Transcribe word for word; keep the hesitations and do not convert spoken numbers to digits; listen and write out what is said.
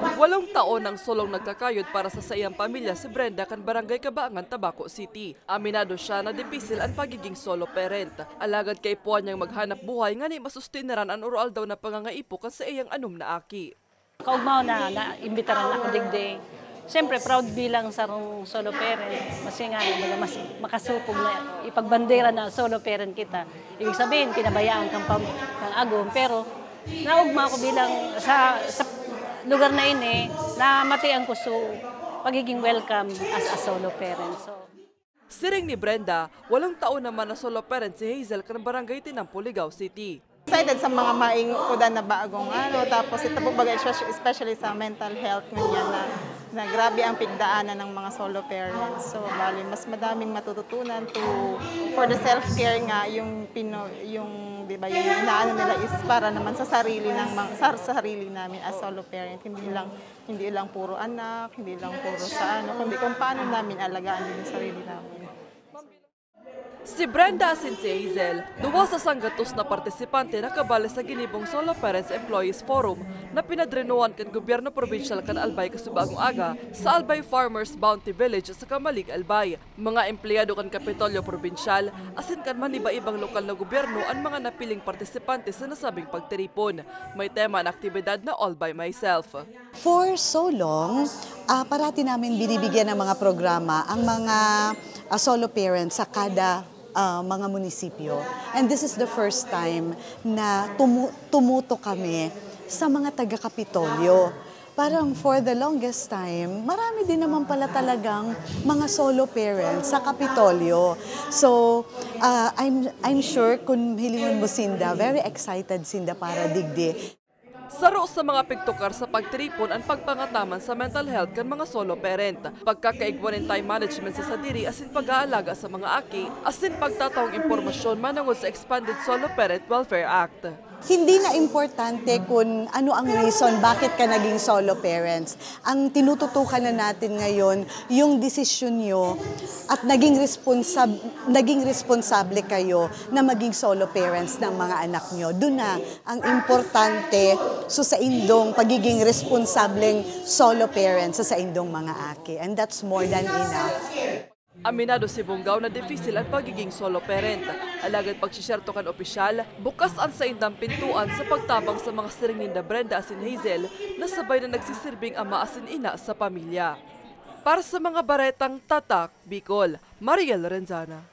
Walong taon nang solong nagkakayod para sa saiyang pamilya si Brenda kan Barangay Cabaangan, Tabaco City. Aminado siya na dipisil an pagiging solo parent. Alagad kaipuhan niyang maghanap buhay ngani masustenerahan an aroaldaw na pangangaipo kan saiyang anom na aki. Kaugmaw na, naimbitaran ako digdi. Siyempre, proud bilang sarong solo parent. Kasi nga, kumbaga, mas makasupog na ipagbandera na solo parent kita. Ibig sabihin, pinabayaan kang pam-, kang agom. Pero, naugma ako bilang sa, sa lugar na ini, namatian ko so pagiging welcome as a solo parent. So, Siring ni Brenda, walong taon naman na solo parent si Hazel kan Barangay Tinampo, Ligao City. Excited sa mga maingkodan na bagong ano, tapos ito po baga, espe-, especially sa mental health ngunyan na, na grabe ang pigdaanan ng mga solo parents. So, bali, mas madaming matututunan to, for the self-care nga, yung pino-, yung, di ba, yung inaano nila is para naman sa sarili ng mga, sa sarili namin as solo parent, hindi lang, hindi lang puro anak, hindi lang puro sa ano, kundi kung paano namin alagaan din yung sarili namin. Si Brenda asin si Hazel, duwa sa sanggatos na partisipante na kabali sa ginibong Solo Parents Employees Forum na pinadrenohan kan gobyerno probinsyal kan Albay kasubago aga sa Albay Farmers Bounty Village sa Camalig, Albay. Mga empleyado kan Kapitolyo Probinsyal asin kan maniba-ibang lokal na gobyerno an mga napiling partisipante sa nasabing pagtiripon. May tema na aktibidad na All by Myself. For so long, ah, parati namin binibigyan ng mga programa ang mga, ah, solo parents sa kada, ah, mga munisipyo. And this is the first time na tumu-, tumuto kami sa mga taga-Kapitolyo. Parang for the longest time, marami din naman pala talagang mga solo parents sa Kapitolyo. So, ah, I'm, I'm sure kung hilingon mo sinda, very excited sinda para digdi. Saro sa mga pigtukar sa pagtiripon an pagpangataman sa mental health kan mga solo parent, pagkakaigwa nin time management sa sadiri asin pag-aalaga sa mga aki, asin pagtatawong impormasyon manongod sa expanded Solo Parent Welfare Act. Hindi na importante kung ano ang reason bakit ka naging solo parents. Ang tinututukan na natin ngayon, yung desisyon nyo at naging responsab-, naging responsable kayo na maging solo parents ng mga anak nyo. Doon na ang importante, so, sa indong pagiging responsableng solo parents sa, sa indong mga aki. And that's more than enough. Aminado si Bonggaw na dipisil an pagiging solo parent. Alagad pagsisyerto kan opisyal, bukas an saindang pintuan sa pagtabang sa mga siring ninda Brenda asin Hazel na sabay na nagsisirbing ama asin ina sa pamilya. Para sa mga baretang Tatak Bicol, Mariel Renzana.